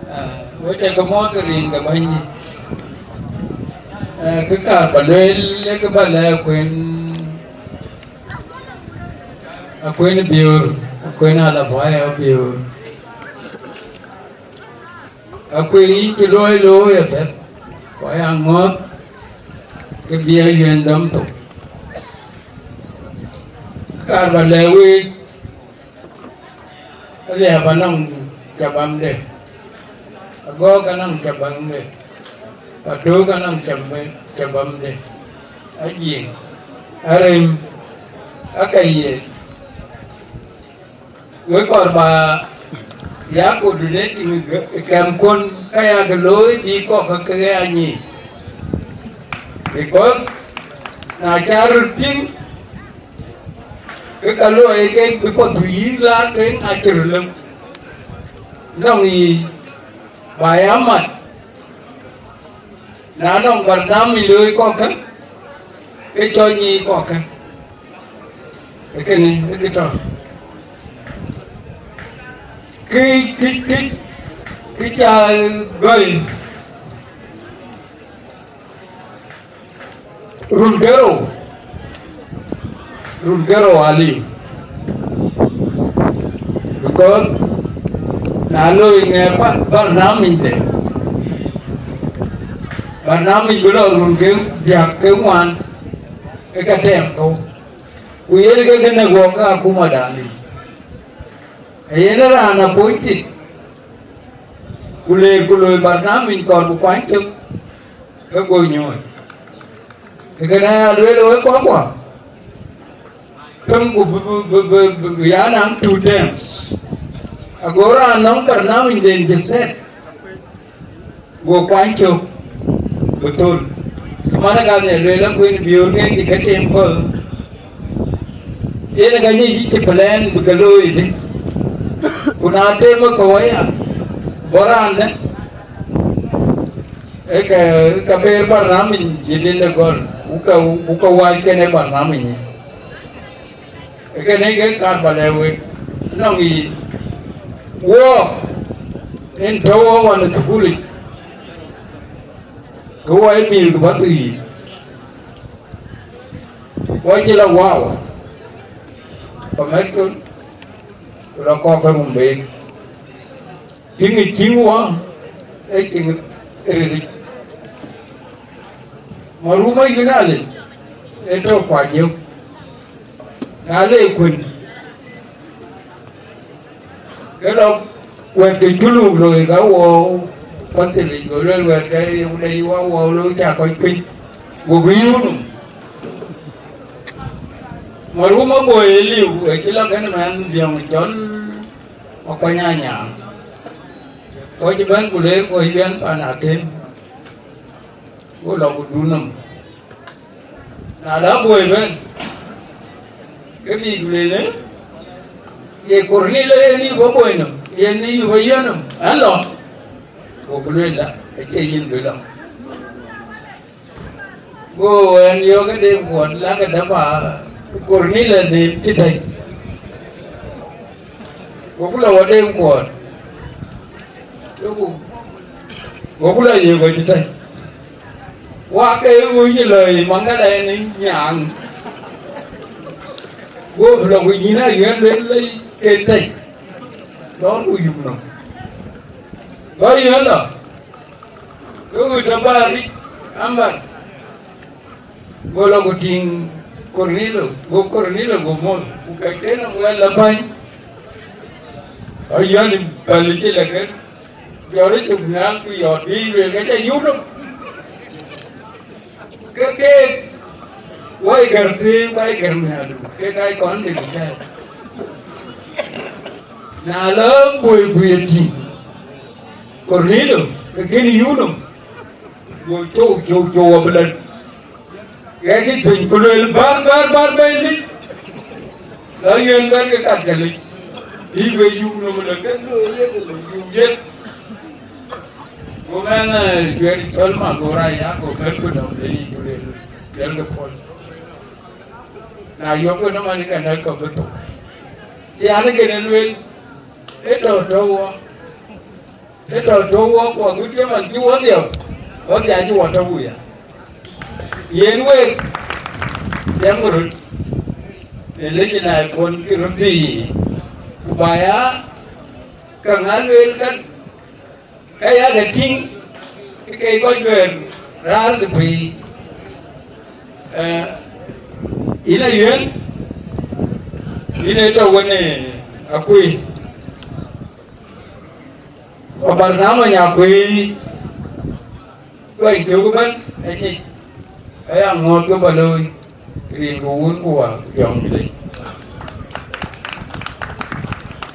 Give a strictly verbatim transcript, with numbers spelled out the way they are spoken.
Ah, wek cä ke mɔ̈ɔ̈th rin ke Bɛ̈nydït. Eh, kë kaar ba lueel, ee kë ba lɛ̈k kuën, akuën Biöör, akuën Alapai Biöör. Akuën yïn cï luɔi looi apiɛth, ku aya ŋɔ̈ɔ̈th ke bï ayuɛ̈n dɔm thok. Kë kaar ba lɛ̈k week, Aliap anɔŋ cabamde, Agɔ̈k anɔŋ cabamde, Patöök anɔŋ cab-, cabamde, Ajiëŋ, Arem, aka ye. Wek kɔɔr ba ya coordinating kɛmkun, ka ya ke looi bï kɔ̈k ke ke ya nyic. Because na cä röt piŋ, ke ka looi kek bï path yï la tueŋ acï röt lëu. Nɔŋ yiic ba ya mat, na nɔŋ barnamij looi kɔ̈kkë, ke cɔl nyic kɔ̈kkë. Ee kënë, ee kë tɔ̈. Kë, kë, kë, kë ca gɔl. Run kerou, run kerou aliu. Because na loi ŋɛ pa-, barnamij de, barnamij bï lɔ run ke diäk ke ŋuan, ke ka tɛɛm thou. Ku yen ke kënë guɔ ke akuma dani. Ee yen raan appointed, ku leer ku loi barnamij kɔɔr ku kuany cök, ke guɔ nyuɔɔc. Ke kënë aya lueel wek kɔckuɔ, pem ku bï, bï, bï, bï, bï, bï ya naŋ two terms. Ago raan nɔŋ barnamij den cï set, go kuany cök, bï thöl. Cï man ë ka nhial lueel akuën Biöör ke cï ke tim kɔ̈th. Yen ë ka nyic yï cï plan bï ke looi dï. Ku na tem ë kɔ̈u aya, bɔ̈ raan dɛ̈, ee ke, ke ber barnamij jadid ë gɔl, ku ke, ku ke wac kënë barnamij. Ee kënë ke kaar ba lɛ̈k wek, nɔŋ yic, wok, yen tɔ̈u wok ɣɔn ë thukulic, ke wok ë mïth ke bäth yiic, wok cï lɔ wau, ku mɛ̈tkun, ku lɔ kɔ̈k ke rum beek. Tïŋ ë cïŋ wɔ, ee cïŋ riric. Marum ayïn alec, ee tök kuany yök. Na le kuën, ke lɔ wɛ̈t ke culuk loi ka wɔ pathilic, go luel wɛ̈t ke yök de yï wɔ wɔ loi ca kɔc kuny, go bï yum nɔm. Marum aboi ë liu, ë cï lɔ kënë mɛnh dhiɔ̈ŋ cɔl Makuany Anyaŋ. Kɔc bɛ̈n ku leer kɔc bɛ̈n pan atem, go lɔ ku dun nɔm. Na la boi bɛ̈n, ke bï ku lele, ye Kornelio yen yup aboi nɔm, yen yup ayiɛ̈n nɔm, ɛn lɔ. Go ku lueel la, acie yïn bï lɔ. Go ɛn yɔ̈ɔ̈k ë Deŋ Kuɔt, lakë däpa Kornelio neem cï tɛ̈c. Goku lɔ wɔ Deŋ Kuɔt. Goku, goku lɔ yek wɔ cï tɛ̈c. Wak ke ɣööc lɔ ë maŋgala ɛn ë nyaaŋ. Go lɔ ku yïn ayuɛ̈n luel lɔ ke tɛ̈c. Lɔ ku yum nɔm. Lɔ yïn lɔ. Ke wïc tɔ bäär yic amär, go lɔ ku tïŋ Kornelio, go Kornelio go mɔ̈l, ku kɛc kënë wɛl la bäny. Ayɔ̈l päl cï lɛ kën, jɔt ë cök nhial ku yɔt bï lueel ke ca yum nɔm. Ke keek, wai gär thëëk, wai gär nhialdu, ke ka kɔn de kë cäi. Na lɔ boi guiëë tïŋ Kornelio, ke kën yum nɔm, go cou, cou, cou abï lɛ̈t. Ɣɛɛc piny ku lueel, bär, bär, bär bɛ̈ny lic. Lɔ yön bɛ̈n ke kat ke lic. Bï we yum nɔm lɔ ke looi ye, ke looi yum ye. Go mɛnh, eh, juɛ̈ɛ̈r cɔl Magor aya, go bɛ̈n ku dɔm de yic ku lueel, lueel ke pɔ̈l. Na yök we nɔm an, ke nɛ̈k kɔ̈k bï thou. Tian kënë lueel, ë tɔ̈ tɔ̈u wɔ. Ë tɔ̈ tɔ̈u wɔ, ku agut cï man cï wɔ dhiɔp, wɔ dhiac wɔ tɔ̈ wuya. Yen wek, jam röt, ë lec nai kuɔn kï röt thii, ku ba ya, ka ŋa lueel ka, ka ya ke tïŋ, ke kɔc lueel, raar ke pei. Eh, yïn Ayuen, yïn ë tɔ̈ wën ë Akuei. Ku barnamij Akuei, kɔc tök ëbɛ̈n, anyic, aya ŋɔ̈ɔ̈th ke ba looi, rin ke wun ku wa jɔŋ juëc.